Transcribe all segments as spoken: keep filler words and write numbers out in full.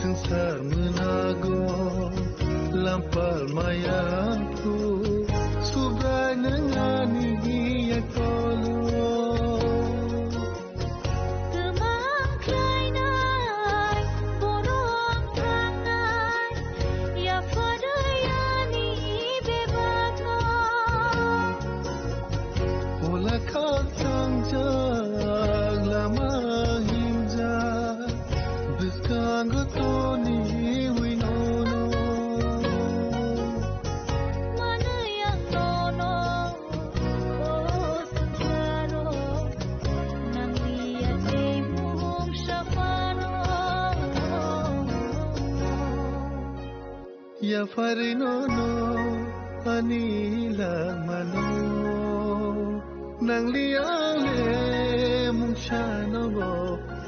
Sar manago lampal mayangku, Subrai nang ani yakolo. Twmang khlainai, borok thangnai, yapharwi ani bebakno. Ola khak thangjak lama hingjak, bwskango toniwi nono. Manwi ang nono, o swngcharo, nangliya tei mungsa phano. Yapharwi nono ani langmano, nangli ang le mungsa nogo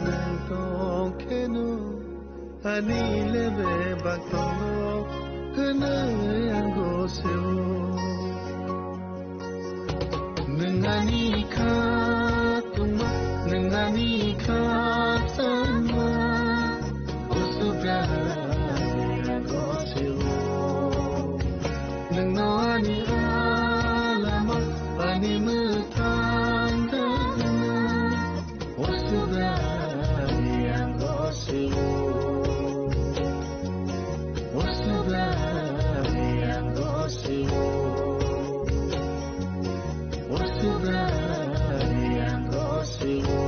nang tong kheno, ani le bebak tongo hwnwi ang goseo. Nwng ani kha tongma, nwng ani kha changma, o Subrai ang goseo. Nwngno ani alama, ani mwthang dana, o Subrai ang goseo. O Subrai ang goseo. O Subrai ang goseo.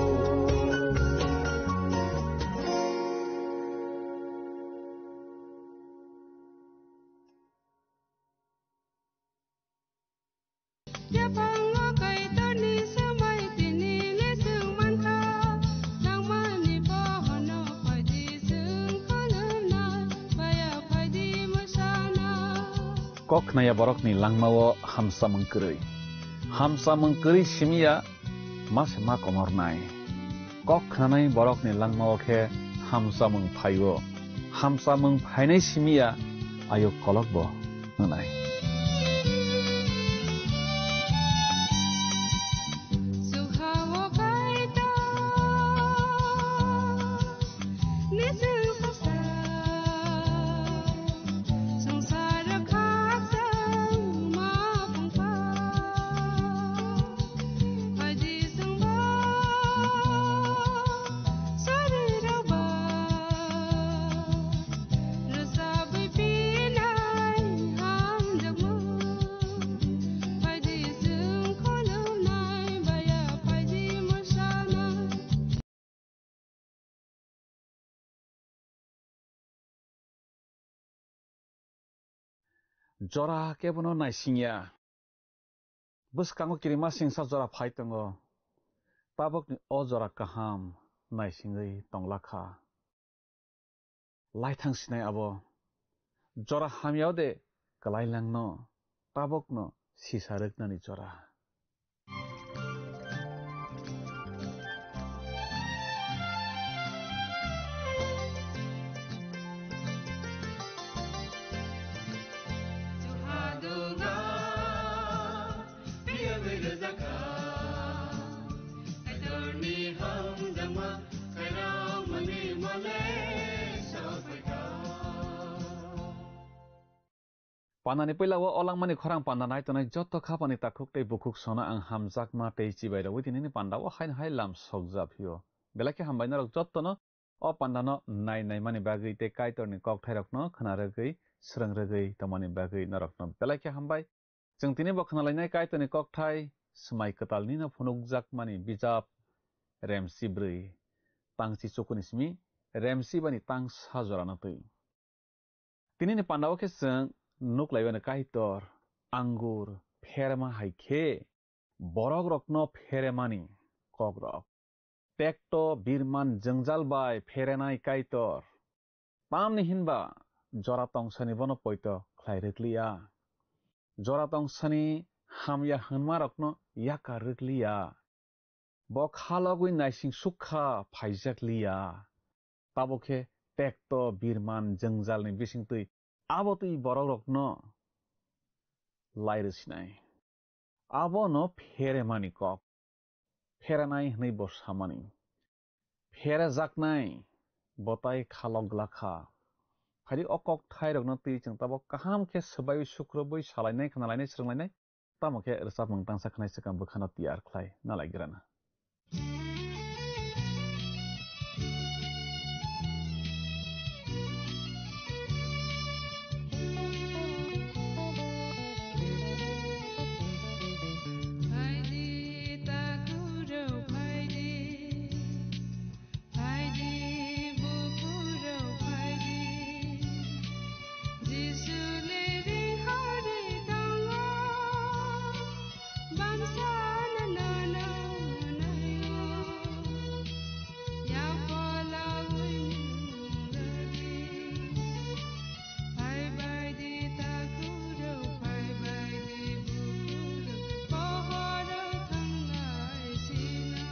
Yaphango Kaitorni swmai tini le swng mankha, nangmani bohono phaidi swng kholomnai, baya phaidi mwsana. Kok khnaya borokni langmao hamsamung kwrwi. Hamsamung kwrwi simiya ma se ma komornai. Kok khnanai borokni langmao khe hamsamung phaio. Hamsamung phainai simiya ayuk kolokbo wngnai. Jora kebono naisingya. Bwskango kirimasingsa jora phai tongo. Tabukni o jora kaham naisingwi tonglakha. Laithang sinai abo. Jora hamyao de kwlailangno, tabukno sisa rwknani jora. Pandani puila o olangmani khorang panda nai tongnai joto khapani takhuk tei bukhuk sono ang hamjakma tei chibai rogwi tinini panda o haino hai lam sokja phio. Belai khe hambai norok jotono o panda no nai naimani bagwi tei Kaitorni kokthairokno khna rwgwi, srwng rwgwi tongmani bagwi norokno belai khe hambai. Chwng tini bo khna lainai Kaitorni kokthai, swmai kwtalni no phunukjakmani bijap, Remsi bwrwi, tangchi chukuni simi, Remsi bani tang sa jorano twi. Tinini pandao khe chwng nuk laibani Kaitor, angur, pherma hai khe, borok rokno pheremani kokrok. Tekto birman jwngjal bai pherenai Kaitor. Tamni hinba jora tongsani bono poito khlai rwkliya. Jora tongsani hamya hwnmarokno yakar rwkliya. Bo khalogwi naising sukha phaijak liya. Tabuk khe tekto birman jwngjalni bisingtwi abo twi borokrokno lai rwsinai. Abono pheremani kok. Pherenai hwnwi bo samani. Pherejaknai bo tai khalok glakha. Phaidi o kok thairokno twi chwng tabok kaham khe swbaiwi sukrubwi salainai, khnalainai, swrwnglainai. Tamo khe rwchapmung tangsa khnai swkang bwkhano tiyar khlai nalaigrana. Phaidi takhurok phaidi. Phaidi bukhurok phaidi, Jisu le ri hari tongo, bamsano nono naio, yapalawi mung rari. Phaibaidi takhurok, phaibaidi bukhurok, pohoro thanglai sina.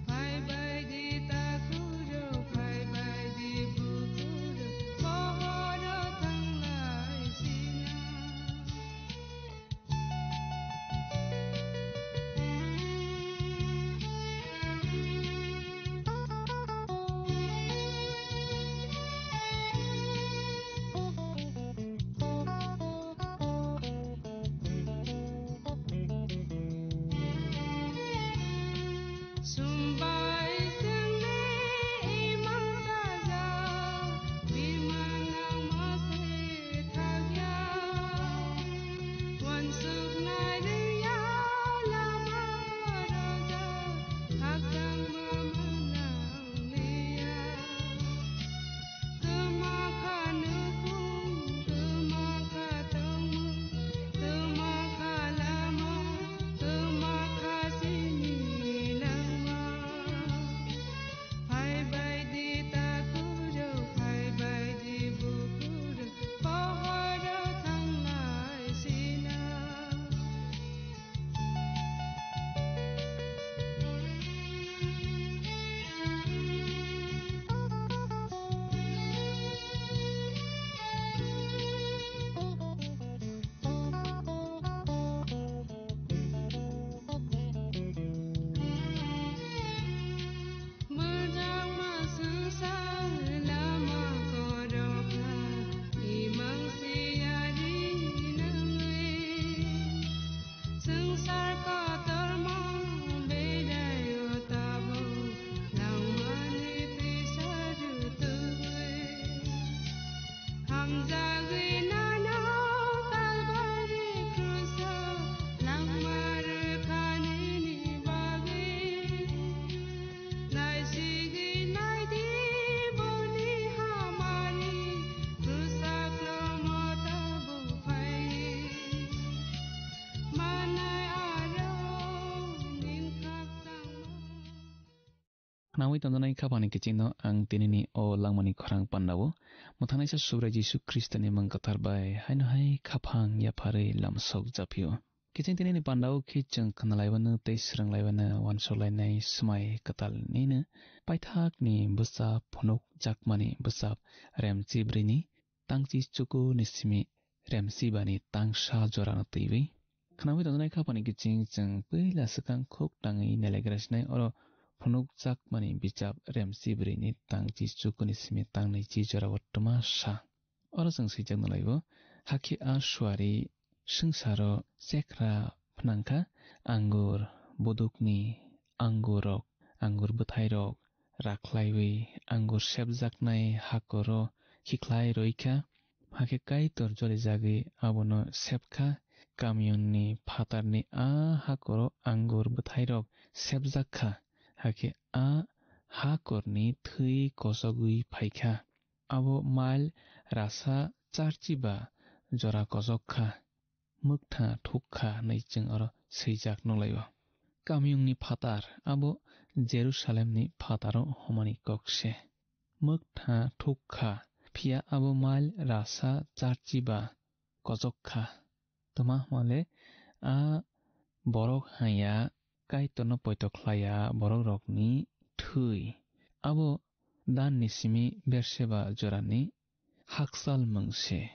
Phaibaidi takhurok, phaibaidi bukhurok, pohoro thanglai sina. Sumbai sengni imang saja, bimanang mase thagya. Wansuk nai liya lama roja, hakang mamanang liya. Tama kha nukhung, tama kha tongmung, tama kha lama, tama kha sini langma. Phaibaidi takhurok, phaibaidi bukhurok, pohoro thanglai sina. Mwrwkma swngchar lama khoroksa, imang siyari nangwi. Swngchar kotorma beraio tabuk, langmani twisa rutugwi. Hamjagwi nono Kalbari kruso langma rwkha nini bagwi. Naisigwi naidi boni hamari, krusa klomo tabuk phai. Manai aro ning khakchangma. Khnaui tongjaknai khaphangni kichingno ang tinini o langmani khorang pandao mwthangnaisa Subrai Jisu Khristoni mung kwthar bai haino hai khaphang yapharwi lamsok japhio. Kiching tinini pandao khe chwng khnalaibano tei swrwnglaibano wansokhlainai swmai kwtal nini paithakni bwsa phunukjakmani bwsa remchibrini tangchi chuku ni simi remsibani tangsa jorano twiwi. Khnaui tongjaknai khaphangni kiching chwng puila swkang khuk tangwi nelaigra sinai oro phunukjakmani bichap remsibrini tangchi chuku ni simi tangnaichi jorao twma sa. Oro chwng swijak nalaibo, hakhe a suari swngcharo chekra phnangkha, angur budukni angurrok, angur bwthairok, rakhlaiwi angur sepjaknai hakoro khikhlai roikha, hakhe Kaitor jolijagwi abono sepkha. Kamiyungni phatarni a hakoro angur bwthairok sepjakkha, hakhe a hakorni thwi kosogwi phaikha. Abo mail rasa charchiba jora kosok kha. Mwktha thuk kha hwnwi chwng oro swijak nukhlaio. Kamiyungni phatar abo Jerusalemni phataro hwnmani kok se. Mwktha thuk kha, phiya abo mail rasa charchiba kosok kha. Twma hwnmale a borok hanya Kaitorno poito khlaiya borokrokni thwi. Abo Danni simi Berseba jorani hakchal mung se.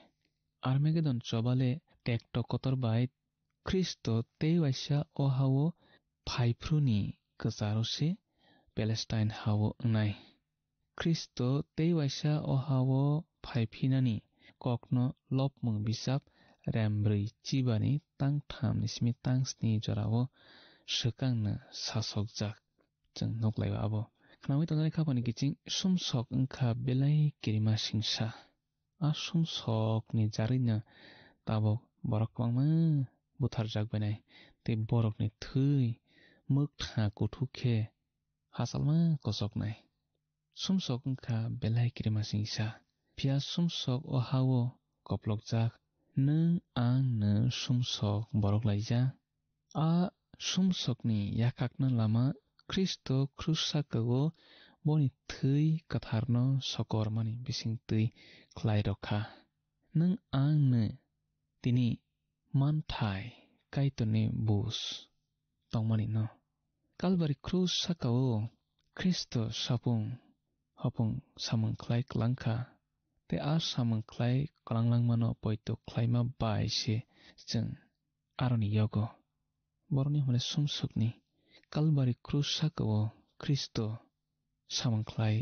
Armagedon chobale tekto kotor bai Khristo tei waisa o hao phaiphruni kwcharo se Palestine hao wngnai. Khristo tei waisa o ha-o phai phinani kokno lobmung bijap rem brwi chibani tang thamni simi tang sni jorao swkangno sasokjak. Chwng nuk lai-o abo. Khnaui tongnani khapani kiching sumsok wngkha belai kirima singsa. A sumsokni jarino tabuk borok kwbangma butharjak bainai, tei borokni thwi mwktha kuthuk khe hachalma kochoknai. Sumsok wngkha belai kirima singsa. Phiya sumsok o ha-o koplokjak. Nwng ang no sumsok borok laijak. A sumsokni yakhakna lama Khristo khrus saka-o boni thwi kwtharno sokormani bisingtwi khlai rw kha. Nwng ang no tini manthai Kaitorni bus tongmani no. Kalbari khrus saka-o Khristo sapung hopung samung khlai klang kha, tei a samung khlai klang langmano poito khlaima bai se chwng aroni yogo. Borokni hwnmale sumsokni Kalbari khrus saka-o Khristo samung khlai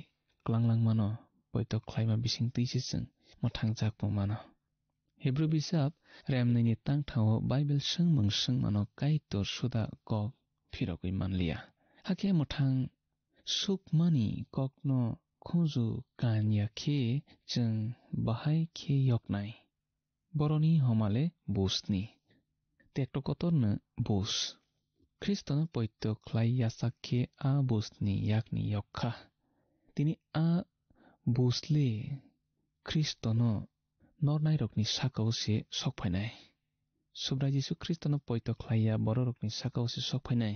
klang langmano poito khlaima bisingtwi se chwng mwthangjak bo mano. Hebru bijap remnwini tangthao Baibel swngmung swngmano Kaitor suda kok phirogwi manliya. Hakhe mwthang sukmani kokno khunju kanya khe chwng bahai khe yoknai. Boroni homale busni. Tekto kotorno bus. Khristono poito khlai yachak khe a busni yakni yokkha. Tini a busle Khristono nornairokni saka-o se sokphainai. Subrai Jisu Khristono poito khlaiya bororokni saka-o se sokphainai.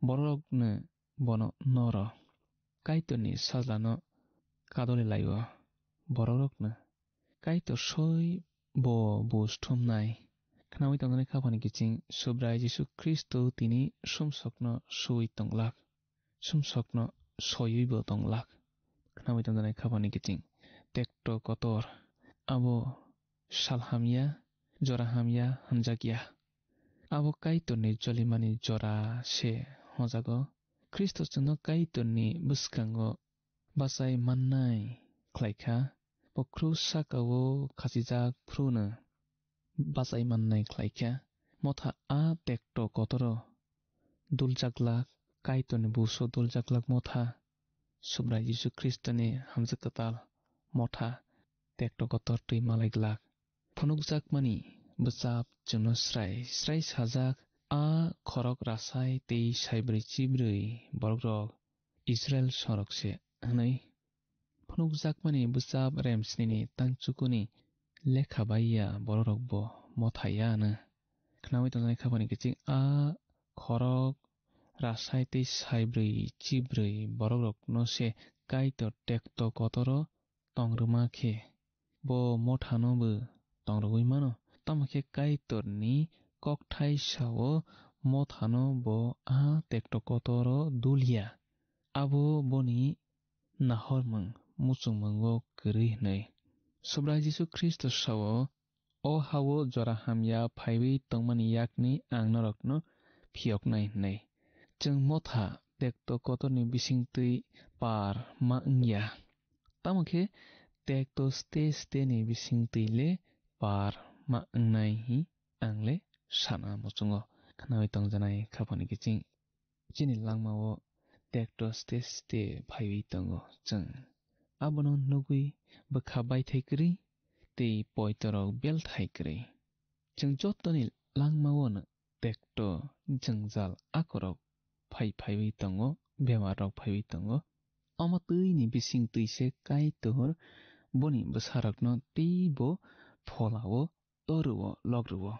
Bororokno bono noro. Kaitorni sajlano kadoli lai-o bororokno. Kaitor soi bo bus thumnai. Khnaui tongnani khapani kiching Subrai Jisu Khristo tini sumsokno sui tonglak. Sumsokno soiwi bo tonglak. Khnaui tongnani khapani kiching tekto kotor. Abo sal hamya, jora hamya hwnjakya. Abo Kaitorni jolimani jora se hwnjago. Khristo chwngno Kaitorni bwskango bachai mannai khlai kha. Bo khrus saka-o khachijak phruno bachai mannai khlai kha. Motha a tekto kotoro duljaglak, Kaitorni buso duljaglak motha. Subrai Jisu Khristoni hamjwk kwtal motha tekto kotor twi malaiglak. Phunukjakmani bwchap chwngno srai srai sajak, a khorok rasai tei saibrwi chibrwi borokrok Israil sorok se hwnwi. Phunukjakmani bwchap remsnini tangchukuni lekha bai ya bororokbo motha ya hwno. Khnaui tongnai khapani kiching a khorok rasai tei saibrwi chibrwi borokrokno se Kaitor tekto kotoro tong rwma khe, bo mothano bo tong rwui mano. Tamo khe Kaitorni kokthai sao mothano bo a tekto kotoro dul ya. Abo boni nahormung muchungmungo kwrwi hwnwi. Subrai Jisu Khristo sao, "O ha-o jora hamya phaiwi tongmani yakni ang norokno phiyoknai," hwnwi. Chwng motha tekto kotorni bisingtwi par ma wngya. Tamo khe tekto ste steni bisingtwi le par ma wngnai hi ang le sana muchungo. Khnaui tongjanai khapani kiching. Chini langmao tekto ste ste phaiwi tongo chwng. Abono nugwi bwkha baithai kwrwi tei poitorok belthai kwrwi. Chwng jotoni langmao no tekto jwngjal akorok phai phaiwi tongo, bemarrok phaiwi tongo. Omo twini bising twi se Kaitor boni bwsarokno teibo pholao tor rwo, lok rwo.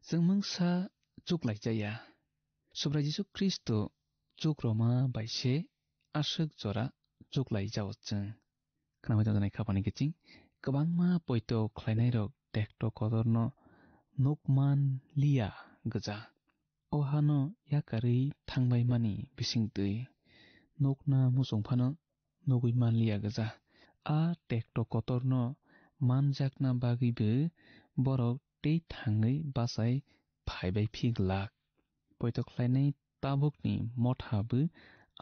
Chwng mungsa chuklai chaya. Subrai Jisu Khristo chuk rwma bai se aswk jora chuklai jao chwng. Khnaui tongjanai khapani kiching kwbangma poito khlainairok tekto kotorno nukman liya gwja. O hano yakarwi thangbaimani bisingtwi nukna muchung phano nugwi manliya gwja. A tekto kotorno manjakna bagwibo borok tei thangwi bachai phaibai phi glak. Poito khlainai tabukni motha bo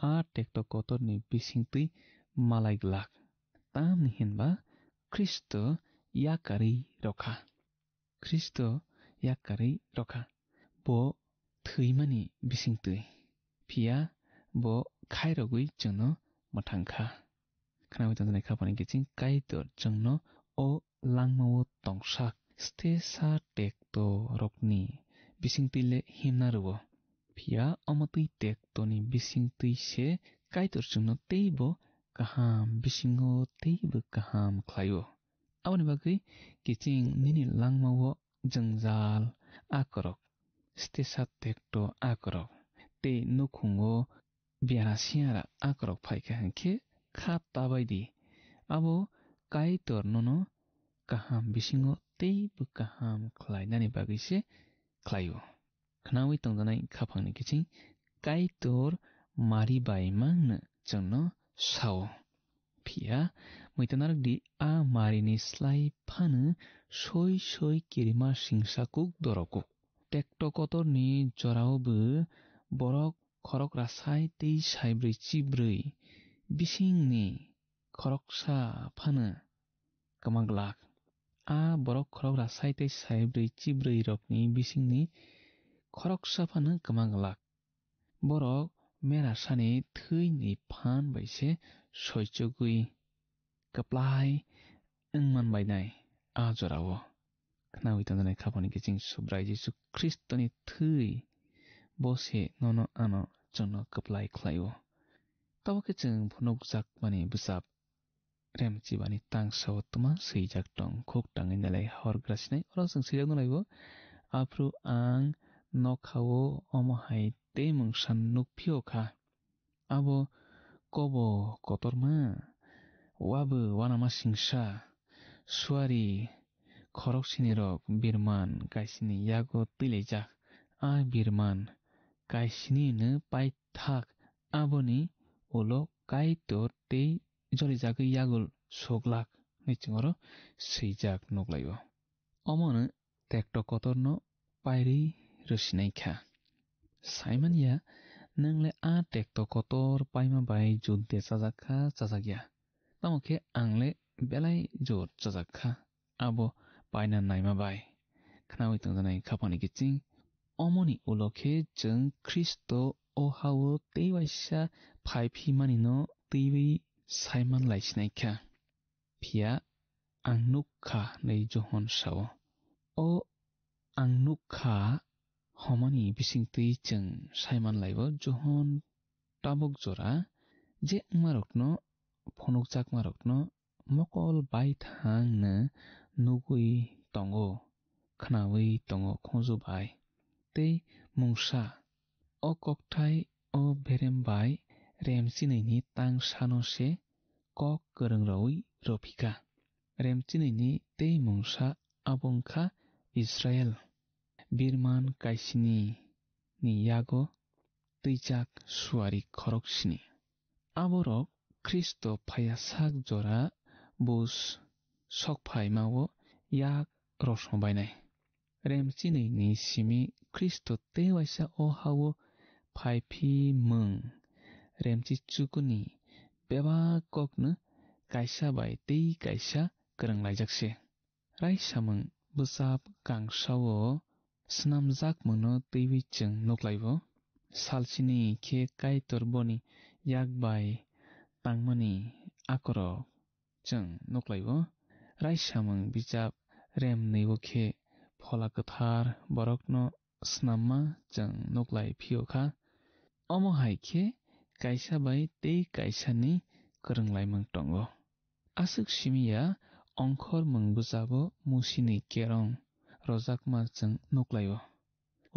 a tekto kotorni bisingtwi malai glak. Tamni hinba Khristo yakarwi rokha. Khristo yakarwi rokha. Bo thwimani bisingtwi. Phiya bo khairogwi chwngno mwthangkha. Khnawi tongjaknai khaphani kiching Kaitor chwngno o langmao tongsak stesa tekto rokni bisingtwi le himna rwo. Phiya omo twi tektoni bisingtwi se Kaitor chwngno teibo kaham bisingo teibo kaham khlaio. Aboni bagwi kiching nini langmao jwngjal akorok, stesa tekto akorok, tei nukhungo biara siara akorok phaikha hinkhe kha tabai di. Abo Kaitor nono kaham bisingo teibo kaham khlainani bagwi se khlaio. Khnawi tongjanai khaphangni kiching Kaitor mari bai mangno chwngno sao. Phiya muitanarok di a marini slai phano soi soi kirima singsa kuk dorokuk. Tekto kotorni jorao bo borok khorok rasai tei saibrwi chibrwi bisingni khoroksa phano kwma glak. A borok khorok rasai tei saibrwi chibrwi rokni bisingni khoroksa phano kwma glak. Borok merasani thwini phan bai se soichugwi kwplai wngman bainai a jorao. Khnawi tongjaknai khaphani kiching Subrai Jisu Khristoni thwi bo se nono ano chwngno kwplai khlaio. Tabuk khe chwng phunukjakmani bwsap Remchibani tangsao twma swijak tong, khuk tangwi nelai hor grasinai. Oro chwng swijak nulaibo, aphuru ang nokhao omo hai tei mungsa nukphio kha. Abo kobo kotorma, wabo wanama singsa, suari khoroksinirok birman kaisini yago twilaijak. A birman kaisinino paithak, aboni ulo Kaitor tei jolijagwi yagul suglak hinwi chwng oro swijak nuklaio. Omono tekto kotorno pairwi rwsinai kha. Saimanya, nwng le a tekto kotor paima bai judde chajak kha, chajak ya. Tamo khe ang le belai jor chajak kha, abo paina naima bai. Khnawi tongjaknai khaphani kiching. Omoni ulo khe chwng Khristo o hao tei waisa phai phi manino twiwi saiman laisinai kha. Phiya ang nuk kha, hwnwi Johon sao. O ang nuk kha homani bisingtwi chwng saiman laibo Johon tabuk jora je wngmarokno, phunukjakmarokno mokol baithangno nugwi tongo, khnawi tongo khunju bai. Tei mungsa o kokthai o berem bai remchinini tangsano se kok kwrwng rwui rwphikha. Remchinini tei mungsa abo wngkha Israel, birman kaisini ni yago twijak suari khorok sini. Aborok Khristo phaiya sak jora bus sok phaimao yak rosong bainai. Remchinwi ni simi Khristo tei waisa o hao phai phi mung. Remchi chukuni bebak kokno kaisa bai tei kaisa kwrwng laijak se. Raisamung bwsap kangsao snamjakmungno twiwi chwng nuklaio. Salsini khe Kaitor boni yak bai tangmani akorok chwng nuklaio. Raisamung bijap remnwibo khe Phola Kwthar borokno snamma chwng nuklai phiyokha. Omo hai khe kaisa bai tei kaisani kwrwnglaimung tongo. Aswk simi ya, ongkhormung bwsabo Musini kerong rojakma chwng nuklaio.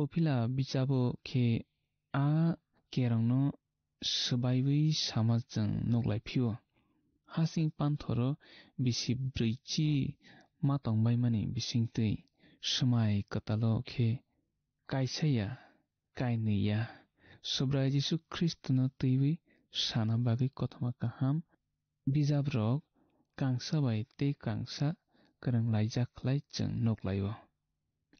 Uphila bijabo khe a kerongno swbaiwi sama chwng nuklai phio. Hasing panthoro bisi brwichi ma tongbaimani bisingtwi swmai kwtalo khe kaisa ya, kainwi ya. Subrai Jisu Khristono twiwi sana bagwi kothoma kaham bijabrok kangsa bai tei kangsa kwrwng laijak khlai chwng nuklaio.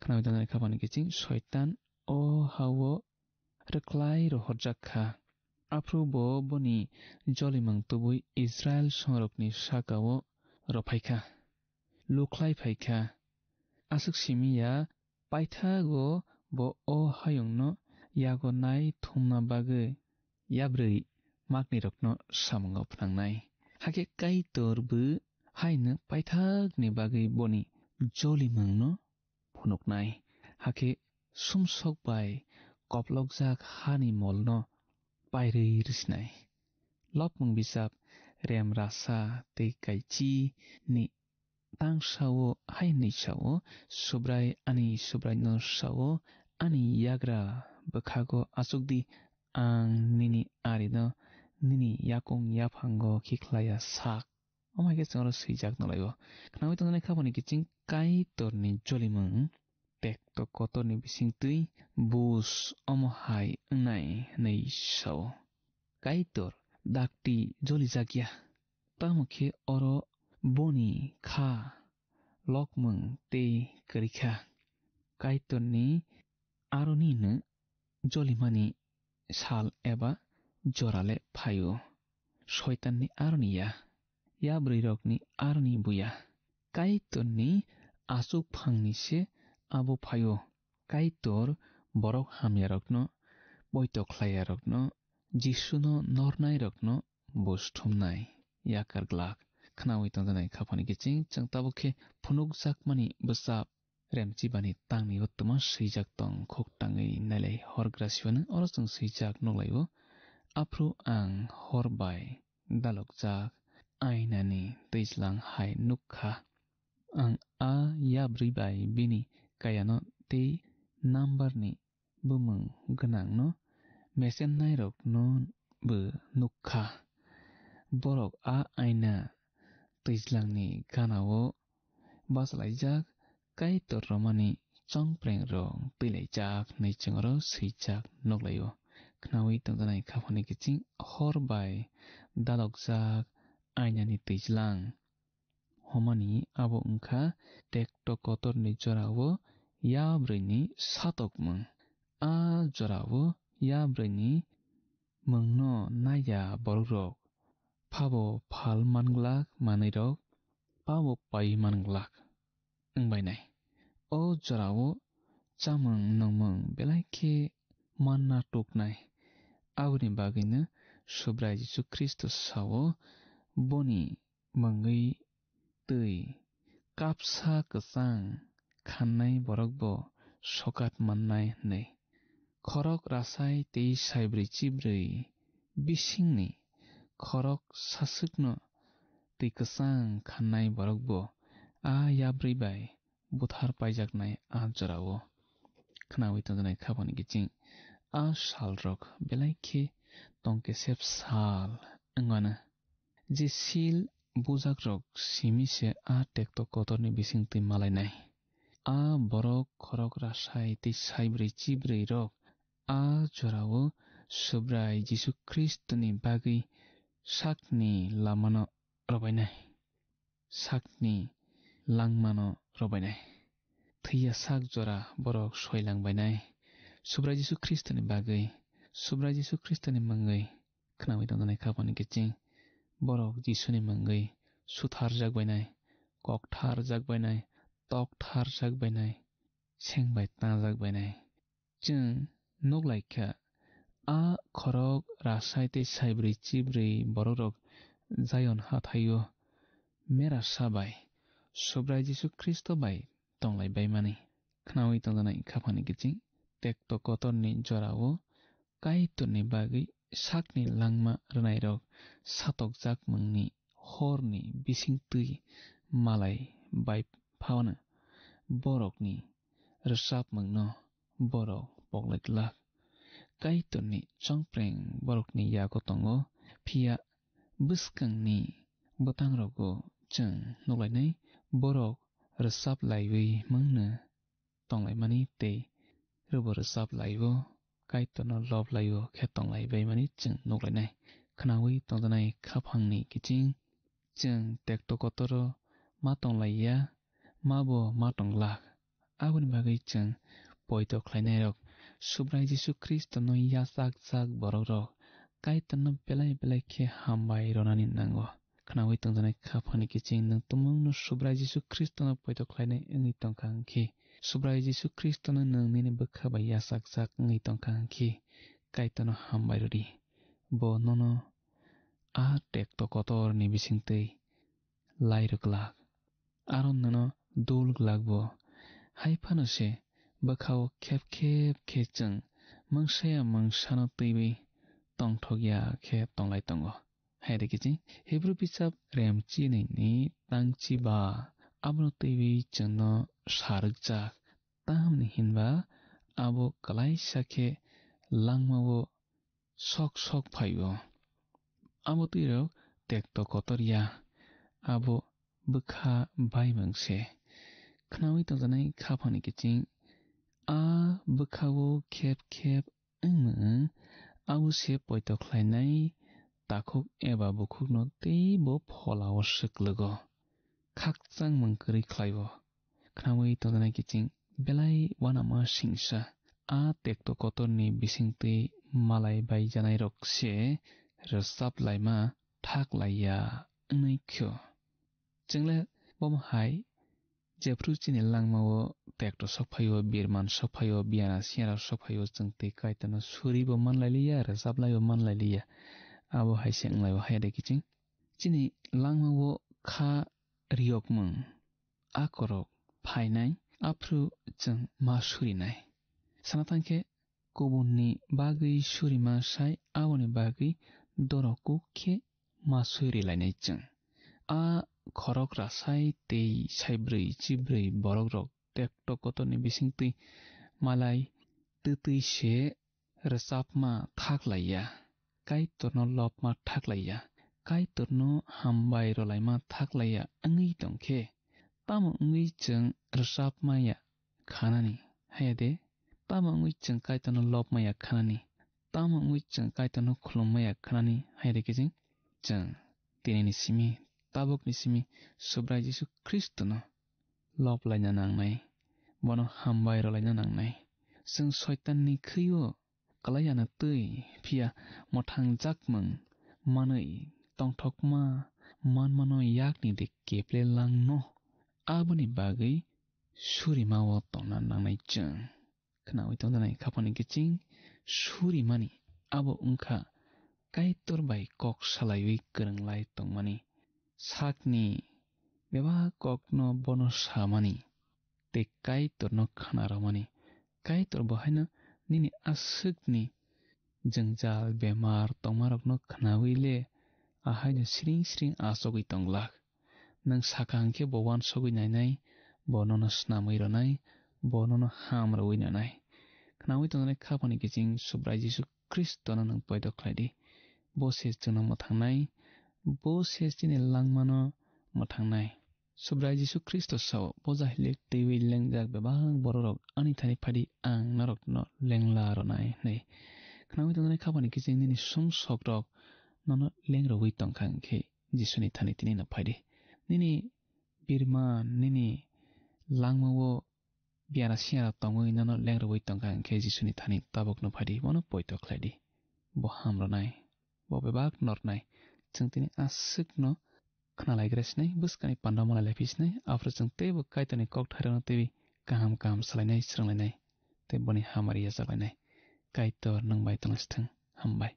Khnawi tongjaknai khaphani kiching Soitan o hao rwklai rohorjak kha. Aphuru bo boni jolimung tubui Israil songrokni saka-o rwphaikha, lukhlai phaikha. Aswk simi ya, paithago bo o hayungno yago nai thumna bagwi yabrwi maknirokno samungo phnangnai. Hakhe Kaitor bo haino paithakni bagwi boni jolimungno phunuknai. Hakhe sumsok bai koplokjak hani molno pairwi rwsinai. Lopmung bijap rem rasa tei kaichi ni tang sao hai hwnwi sao, Subrai ani Subraino sao, ani yagra bwkhago achukdi, ang nini arino nini yakung yaphango khiklaiya sak. Omo hai khe chwngno swijak nolaio. Khnaui tongjaknai khapani kiching Kaitorni jolimung tekto kotorni bisingtwi bus omo hai wngnai hwnwi sao. Kaitor dakti jolijakya. Tamo khe oro boni kha lokmung tei kwrwikha. Kaitorni aronino jolimani sal eba jorale phaio. Soitanni aroni ya, yabrwirokni aroni buya. Kaitorni achukphangni se abo phaio. Kaitor borok hamyarokno, poito khlaiyarokno, Jisuno nornairokno bo sthumnai yakar glak. Khnaui tongjaknai khapani kiching chwng tabuk khe phunukjakmani bwsap remchibani tangni uttama swijak tong khuk tangwi nailai horgra siwano oro chwng swijak nuklaio. Aphuru ang hor bai dalokjak ainani twijlang hai nukha. Ang a yabrwi bai bini kayano tei numberni bumung gwnangno mesennairokno bo nukha. Borok a aina twijlangni ganao bachalaijak Kaitor romani chongprengrok twilaijak hwnwi chwngno swijak nuklaio. Khnaui tongjaknai khapani kiching hor bai dalokjak ainani twijlang. Homani abo wngkha tekto kotorni jorao yabrwini satokmung. A jorao yabrwini mungno naiya borokrok phabo phal manglak manwirok phabo pai manglak wngbainai. O jorao chamung nungmung belai khe manna tuknai. Aboni bagwino Subrai Jisu Khristo sao, boni mungwi twi kapsa kwchang khannai borokbo sokat mannai hwnwi. Khorok rasai tei saibrwi chibrwi bisingni khorok saswkno twi kwchang khannai borokbo a yabrwi bai buthar paijaknai a jorao. Khnaui tongjaknai khapani kiching a salrok belai khe tongkesep sal wngmano. Je sil bujakrok simi se a tekto kotorni bisingtwi malainai. A borok khorok rasai tei saibrwi chibrwi rok a jorao Subrai Jisu Khristoni bagwi sakni lamano rwbainai. Sakni langmano rwbainai. Thwiya sak jora borok soilangbainai. Subrai Jisu Khristoni bagwi, Subrai Jisu Khristoni mungwi khnaui tongjaknai khapani kiching borok Jisuni mungwi sutharjakbainai, koktharjakbainai, toktharjakbainai, seng bai tangjakbainai. Chwng nuk lai kha, a khorok rasai tei saibrwi chibrwi borokrok Zion hathaio mera sa bai Subrai Jisu Khristo bai tonglai baimani. Khnaui tongjaknai khaphani kiching tekto kotorni jorao Kaitorni bagwi sakni langma rwnairok satokjakmungni horni bisingtwi malai bai phano borokni rwchapmungno borok poklai glak. Kaitorni chongpreng borokni yago tongo, phiya bwskangni bwtangrogo chwng nukhlainai borok rwchap laiwi mungno tonglaimani tei rwbo rwchap laiwi Kaitorno lob laiwi khe tonglai baimani chwng nukhlainai. Khnaui tongjaknai khaphangni kiching chwng tekto kotoro ma tonglaiya, ma bo ma tonglak. Aboni bagwi chwng poito khlainairok Subrai Jisu Khristono yachakjak borokrok Kaitorno belai belai khe hambai rwnani nango. Khnaui tongjaknai khaphangni kiching nwng tumungno Subrai Jisu Khristono poito khlainai wngwi tongkha hwnkhe, Subrai Jisu Khristono nwng nini bwkha bai yachakjak wngwi tongkha hwnkhe, Kaitorno hambai rwdi. Bo nono a tekto kotorni bisingtwi lai rwglak. Aro nono dul glak bo. Hai phano se bwkhao khep khep khe chwng mungsaya mungsano twiwi tongthok ya khe tonglai tongo. Hai rwkhe chwng Hebrew bijap rem chinwi ni tang chi ba abono twiwi chwngno sa rwkjak. Tamni hinba abo kwlaisa khe langmao sok sok phaio. Abo twirok tekto kotor ya, abo bwkha baimung se. Khnaui tongjaknai khaphangni kiching a bwkhao khep khep wngmung, abo se poito khlainai takhuk eba bukhukno teibo pholao swklugo. Khakchangmung kwrwi khlaio. Khnaui tongjaknai kiching belai uanama singsa. A tekto kotorni bisingtwi malai bai janairok se rwchap laima thak laiya wngwi kho. Chwngle bomo hai jephru chini langmao tekto sok phaio, birman sok phaio, biana siara sok phaio, chwng tei Kaitorno suribo manlailiya, rwchaplaibo manlailiya. Abo hai se wnglaio hai de kiching. Chini langmao kha riyokmung, akorok phainai, aphru chwng ma surinai. Sana thangkhe kubunni bagwi surima sai aboni bagwi dorok kuk khe ma surilainai chwng. A khorok rasai tei saibrwi chibrwi borokrok tekto kotorni bisingtwi malai twtwi se rwchapma thak laiya, Kaitorno lobma thak laiya, Kaitorno hambai rwlaima thak laiya wngwi tongkhe, tamo wngwi chwng rwchapma ya khanani, haya de? Tamo wngwi chwng Kaitorno lobma ya khanani, tamo wngwi chwng Kaitorno khulumma ya khanani, haya de khe chwng, chwng tinini simi, tabukni simi Subrai Jisu Khristono lob laina nangnai, bono hambai rwlaina nangnai. Chwng Soitanni khwi-o kwlai yana twi, phiya mwthangjakmung manwi tongthokma manmano yakni de keple langno. Aboni bagwi surima-o tongna nangnai chwng. Khnaui tongjaknai khaphangni kiching surimani abo wngkha Kaitor bai kok salaiwi kwrwnglai tongmani, sakni bebak kokno bono samani tei Kaitorno khna rwmani. Kaitor bo haino nini aswkni jwngjal bemar tongmarokno khnaui le ahaino siring siring achogwi tong glak. Nwng sakha hwnkhe bo uansugwi nainai, bo nono snamwi rwnai, bo nono ham rwui nanai. Khnaui tongjaknai khaphangni kiching Subrai Jisu Khristono nwng poito khlai di. Bo se chwngno mwthangnai, bo se chini langmano mwthangnai. Subrai Jisu Khristo sao, bo jahilek twiwi lengjak bebak bororok ani thani phadi ang norokno lengla rwnai hwnwi. Khnaui tongjaknai khaphangni kiching nini sumsokrok nono lengrogwi tongkha hwnkhe Jisuni thani tini no phaidi. Nini birman, nini langmao biara siara tongwi nono lengrogwi tongkha hwnkhe Jisuni thani tabukno phaidi, bono poito khlaidi. Bo hamrwnai, bo bebak nornai. Chwng tini aswkno khnalaigra sinai, bwskangni panda malai laiphi sinai, aphuru chwng teibo Kaitorni kokthairokno teiwi kaham kaham salainai, swrwnglainai, tei boni hamari yachaklainai. Kaitor nwng bai tongna sithwng. Hambai.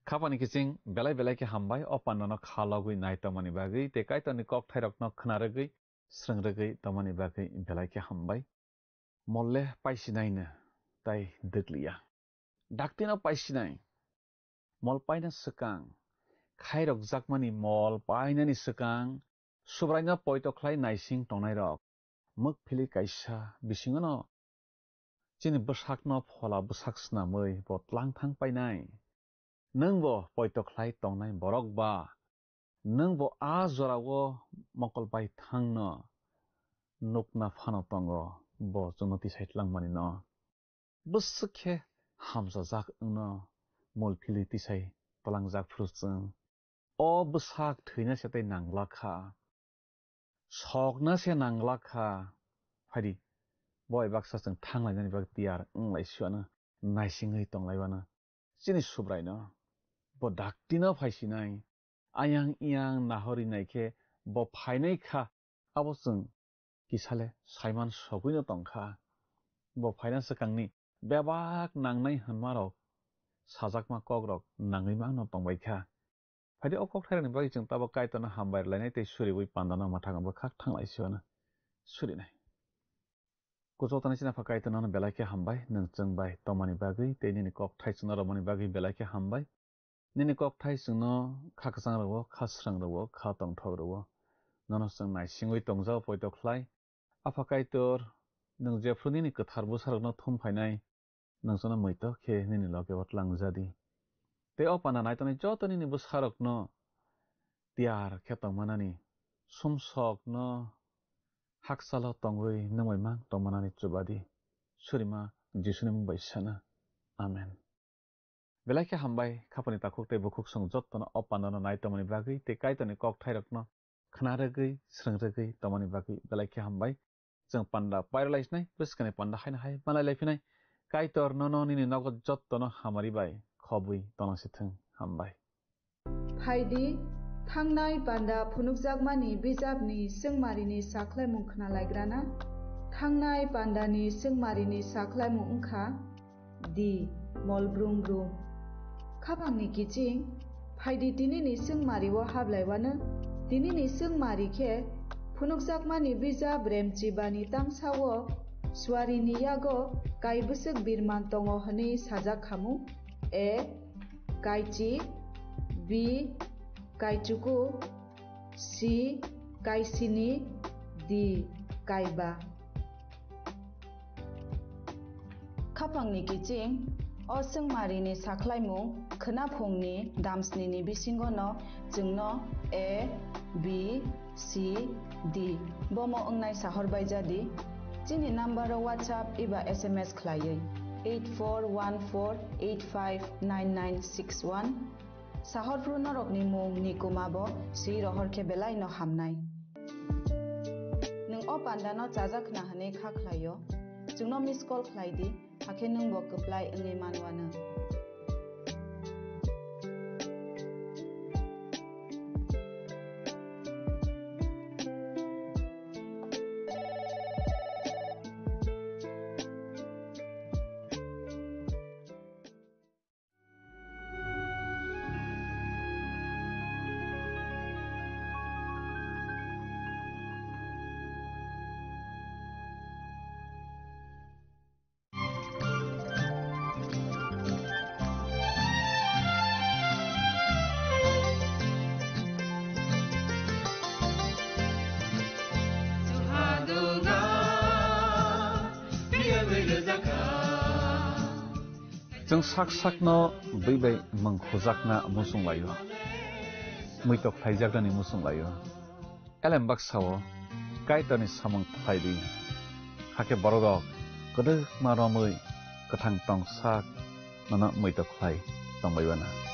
Khapani kiching belai belai khe hambai, o pandano kha logwi nai tongmani bagwi tei Kaitorni kokthairokno khna rwgwi, srwng rwgwi tongmani bagwi belai khe hambai. Molle paisinaino tai dwkliya. Daktino paisinai. Mol paina swkang, khairokjakmani mol painani swkang, Subraino poito khlai naising tongnairok. Mwk philwi kaisa bisingono chini bwsakno phola bwsak snamwi bo tlangthang painai. Nwng bo poito khlai tongnai borok ba? Nwng bo a jorao mokol bai thangno nukna phano tongo, bo chwngno tisai tlangmani no. Bwswk khe hamjajak wngno mol philwi tisai tlangjak phuru chwng. O bwsak thwina se tei nangla kha. Sokna se nangla kha. Phaidi, bo bai baksa chwng thanglainani bagwi tiyar wnglai suano, naisingwi tonglaibano. Chini Subraino bo daktino phaisinai, ayang iyang nahori nai khe bo phainai kha, abo chwng kisale saiman sogwino tongkha. Bo phaina swkangni bebak nangnai hwnmarok, sajakma kokrok nangwi mangno tongbaikha. Phaidi o kokthairokni bagwi chwng tabok Kaitorno hambai rwlainai tei suriwi pandano mwthangwi bwkhak thanglai siwano surinai. Kuchuk tani chini Apha Kaitor nono belai khe hambai, nwng chwng bai tongmani bagwi tei nini kokthai chwngno romani bagwi belai khe hambai. Nini kokthai chwngno kha kwchang rwo, kha srang rwo, kha tongthok rwo. Nono chwng naisingwi tongjao poito khlai. Apha Kaitor, nwng jephru nini kwthar bwsarokno thum phainai, nwng chwngno muitok khe nini loge o tlangjadi. Tei o panda naitongnai joto nini bwsarokno tiyar khe tongmanani, sumsokno haksalo tongwi nwngwi mang tongmanani chubadi. Surima Jisuni mung bai sana. Amen. Belai khe hambai, khapani takhuk tei bukhuk song jottono o pandano nai tongmani bagwi tei Kaitorni kokthairokno khna rwgwi, srwng rwgwi tongmani bagwi belai khe hambai. Chwng panda pairwlai sinai, bwskangni panda haino hai malai lai phinai. Kaitor nono nini nogo jottono hamari bai khobwi tongna si thung. Hambai. Phaidi, thangnai panda phunukjakmani bijapni swngmarini sakhlaimung khnalaigrana. Thangnai pandani swngmarini sakhlaimung wngkha, di, mol brum brum. Khapangni kiching, phaidi tinini swngmario hablaiwano, tinini swngmari khe phunukjakmani bijap Remchibani tangsao suarini yago kaibwswk birman tongo hwnwi sajak khamu. A, kaichi, B, kaichuku, C, kaisini, D, kaiba. Khapangni kiching, o swngmarini sakhlaimung khwnaphungni damsnini bisingono chwngno A, B, C, D bomo wngnai sahor baijadi. Chini number o WhatsApp eba S M S khlaiwi eight four one four eight five nine nine six one. Sahorphru norokni mung ni kuma bo swi rohor khe belai no hamnai. Nwng o panda no chajak khna hwnwi kha khlaio, chwngno miss call khlai di, hakhe nwng bo kwplai wngwi manwano. Chwng sak sakno bwi bai mung khujakna muchung laio, muitok khlaijaknani muchung laio. Elem baksa-o Kaitorni samung khlai di, hakhe bororok kwdwkma romwi kwthang tong sak nono muitok khlai tongbai bana.